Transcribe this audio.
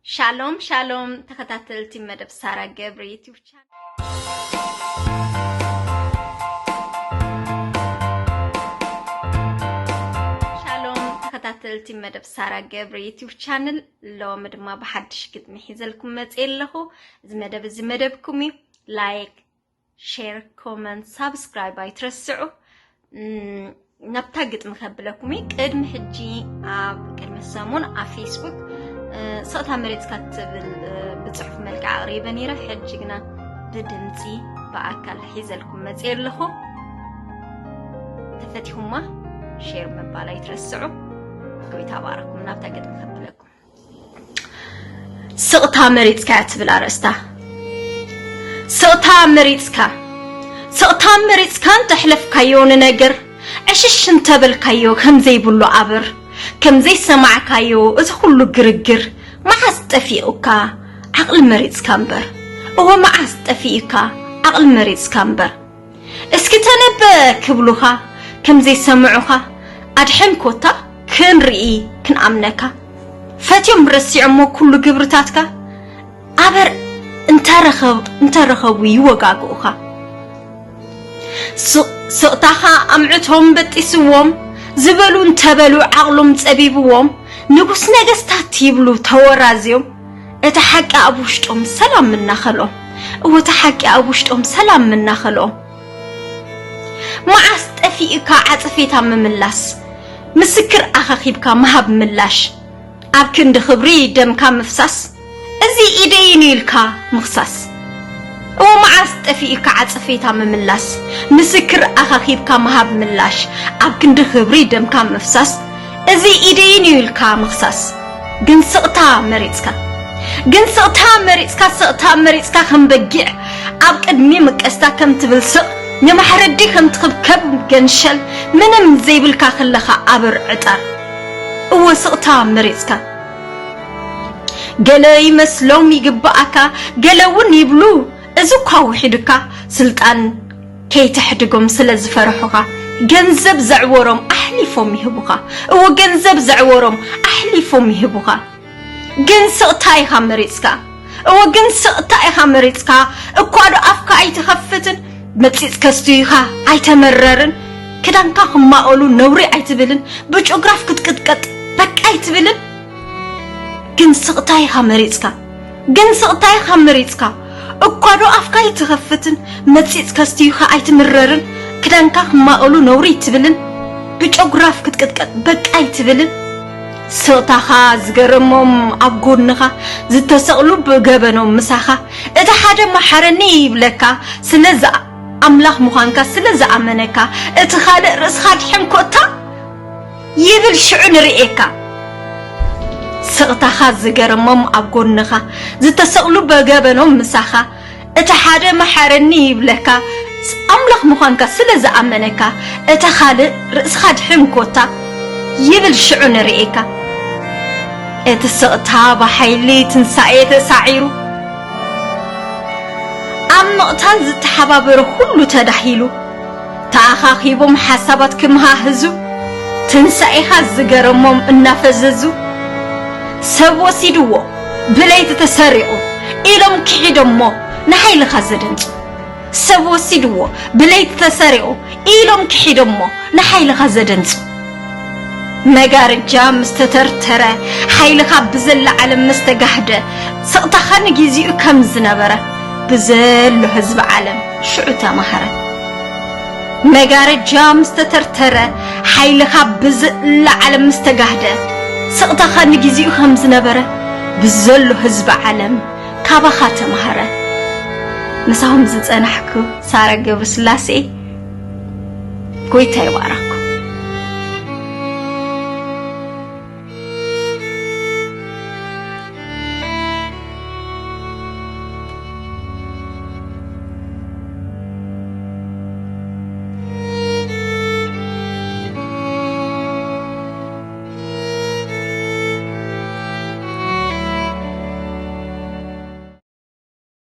ሻሎም ሻሎም ተኸታተልቲ መደብ ሳራ ገብረ ዩቲዩብ ቻነል። ሻሎም ተኸታተልቲ መደብ ሳራ ገብረ ዩቲዩብ ቻነል፣ ሎሚ ድማ ብሓድሽ ግጥሚ ሒዘልኩም መፅየ ኣለኹ። እዚ መደብ እዚ መደብኩም እዩ። ላይክ፣ ሼር፣ ኮመንት፣ ሳብስክራይብ ኣይትረስዑ። እም፣ ናብታ ግጥሚ ከብለኩም እዩ። ቅድሚ ሕጂ ኣብ ቅድሚ ሰሙን ኣብ ፌስቡክ፣ እ፣ ስቕታ መሪጽካ ትብል፣ እ፣ ብጽሑፍ መልክዕ ኣቕሪበ ነይረ። ሕጂ ግና ብድምጺ ብኣካል ሒዘልኩም መጽየ ኣለኹ። ተፈቲኹማ ሼር ምባል ኣይትረስዑ። ጎይታ ባረኩም። ናብታ ግጥሚ ከብለኩም። ስቕታ መሪጽካ እያ ትብል ኣርእስታ። ስቕታ መሪጽካ፣ ስቕታ መሪጽካ እንተሕለፍካዮ ንነገር፣ ዕሽሽ እንተበልካዮ ከም ዘይብሉ ኣበር፣ ከም ዘይሰማዕካዮ እቲ ኩሉ ግርግር፣ መዓስ ጠፊኡካ ዓቕሊ መሪጽካ እምበር። እወ፣ መዓስ ጠፊኡካ ዓቕሊ መሪጽካ እምበር። እስኪ ተነበ ክብሉኻ ከም ዘይሰምዑኻ፣ ኣድሕን ኮታ ክንርኢ ክንኣምነካ። ፈትዮም ረሲዖሞ ኩሉ ግብርታትካ፣ ኣበር እንተረኸብ-፣ እንተረኸቡ ይወጋግኡኻ። ስ-፣ ስቕታኻ ኣምዕቶም በጢስዎም፣ ዝበሉ እንተበሉ ዓቕሎም ጸቢብዎም፣ ንጉስ ነገስታት ይብሉ ተወራዝዮም፣ እቲ ሓቂ ኣብ ውሽጦም ሰላም ምናኸልኦም። እወ፣ እቲ ሓቂ ኣብ ውሽጦም ሰላም ምናኸልኦም። መዓስ ጠፊእካ ዓጸፌታ ምምላስ፣ ምስክር ኣኻኺብካ ምሃብ ምላሽ፣ ኣብ ክንዲ ክብሪ ደምካ ምፍሳስ፣ እዚ ኢደይን ኢልካ ምኽሳስ። እወ፣ መዓስ ጠፊእካ ዓጸፌታ ምምላስ፣ ምስክር ኣኻኺብካ ምሃብ ምላሽ፣ ኣብ ክንዲ ክብሪ ደምካ ምፍሳስ፣ እዚ ኢደይን እዩ ኢልካ ምኽሳስ። ግን ስቕታ መሪጽካ፣ ግን ስቕታ መሪጽካ፣ ስቕታ መሪጽካ ከም በጊዕ ኣብ ቅድሚ ምቀስታ ከም ትብል ስቕ፣ ንማሕረዲ ከም ትኽብከብ ገንሸል፣ ምንም ዘይብልካ ከለኻ ኣበር ዕጣር። እወ፣ ስቕታ መሪጽካ። ገለ ይመስሎም ይግብኣካ፣ ገለ እውን ይብሉ፣ እዚ እኳ ውሒዱካ፣ ስልጣን ከይተሕድጎም ስለ ዝፈርሑኻ፣ ገንዘብ ዘዕወሮም ኣሕሊፎም ይህቡኻ። እወ፣ ገንዘብ ዘዕወሮም ኣሕሊፎም ይህቡኻ። ግን ስቕታ ኢኻ መሪጽካ። እወ፣ ግን ስቕታ ኢኻ መሪጽካ። እኳ ዶ ኣፍካ ኣይትኸፍትን፣ መጺጽ ከስትዩኻ ኣይተመረርን፣ ክዳንካ ክማቐሉ ነውሪ ኣይትብልን፣ ብጮግራፍ ክትቅጥቀጥ በቃ ኣይትብልን። ግን ስቕታ ኢኻ መሪጽካ። ግን ስቕታ ኢኻ መሪጽካ። እኳ ዶ ኣፍካ ኣይትኸፍትን፣ መጺጽ ከስትዩኻ ኣይትምረርን፣ ክዳንካ ክማቐሉ ነውሪ ኣይትብልን፣ ብጨጉራፍ ክትቅጥቀጥ በቃ ኣይትብልን። ስቕታኻ ዝገረሞም ኣብ ጎንኻ ዝተሰቕሉ ብገበኖም ምሳኻ፣ እቲ ሓደ መሓረኒ ይብለካ፣ ስለ ዝኣ-፣ ኣምላኽ ምዃንካ ስለ ዝኣመነካ፣ እቲ ካልእ ርእስኻ ድሕን ኮታ ይብል ሽዑ ንርእየካ። ስቕታኻ ዝገረሞም ኣብ ጎንኻ ዝተሰቕሉ በገበኖም ምሳኻ፣ እቲ ሓደ መሓረኒ ይብለካ፣ ኣምላኽ ምዃንካ ስለ ዝኣመነካ፣ እቲ ካልእ ርእስኻ ድሕን ኮታ ይብል ሽዑ ንርእየካ። እቲ ስቕታ ብሓይሊ ትንሳኤ ተሳዒሩ፣ ኣብ ምቕታል ዝተሓባበረ ኩሉ ተዳሂሉ፣ ተኣኻኺቦም ሓሳባት ክመሃህዙ፣ ትንሳኤኻ ዝገረሞም እናፈዘዙ፣ ሰብ ወሲድዎ ብለይቲ ተሰሪቑ ኢሎም ክሒዶሞ ንሓይልኻ ዘደንጹ። ሰብ ወሲድዎ ብለይቲ ተሰሪቑ ኢሎም ክሒዶሞ ንሓይልኻ ዘደንጹ። መጋረጃ ምስ ተተርተረ፣ ሓይልኻ ብዘላ ዓለም ምስ ተጋህደ፣ ስቕታኻ ንጊዜኡ ከም ዝነበረ ብዘሎ ህዝቢ ዓለም ሽዑ ተማህረ። መጋረጃ ምስ ተተርተረ፣ ሓይልኻ ብዘላ ዓለም ምስ ተጋህደ፣ ስቕታኻ ንጊዜኡ ከም ዝነበረ ብዘሎ ህዝቢ ዓለም ካባኻ ተማህረ። ምሳኹም ዝጸናሕኩ ሳራ ገብረስላሴ፣ ጎይታ ይባርኽኩም።